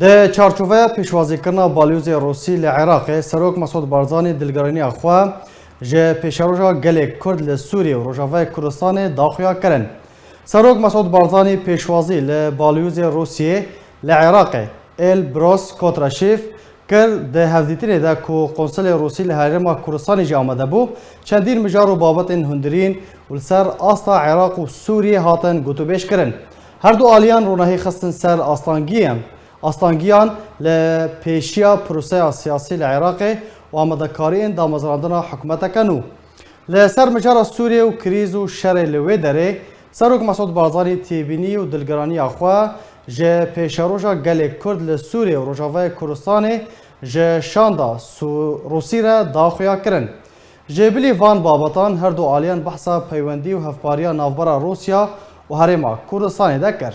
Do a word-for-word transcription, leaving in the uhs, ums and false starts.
Di çarçoveya pêşwazîkirina balyozê Rûsî li Iraqê, Serok Mesûd Barzanî dilgiraniya xwe ji pêşeroja gelê Kurd li Sûriyê û Rojavayê Kurdistanê daxuya kirin. Serok Mesûd Barzanî pêşwazî li balyozê Rûsiyê li Iraqê, Elbros Kotraşîv, kir di hevdîtinê de ku Konsulê Rûsî li Herêma Kurdistanê jî amade bû, çendîn mijar û babetên hundirîn û li ser asta Iraq û Sûriyê hatin gotûbêj kirin. Her du aliyan ronahî xistin ser astangiyan, astangiyan li pêşiya proseya siyasî li Iraqê û amadekariyên damezrandina hikûmeteke nû. Li ser mijara Sûriyê û krîz û şerê li wê derê, Serok Mesûd Barzanî têbînî û dilgiraniya xwe ji pêşeroja gelê Kurd li Sûriyê û Rojavayê Kurdistanê ji şanda Su-, Rûsî re daxuya kirin. Ji bilî van babetan her du aliyan behsa peywendî û hevpariya navbera Rûsya û Herêma Kurdistanê de kir.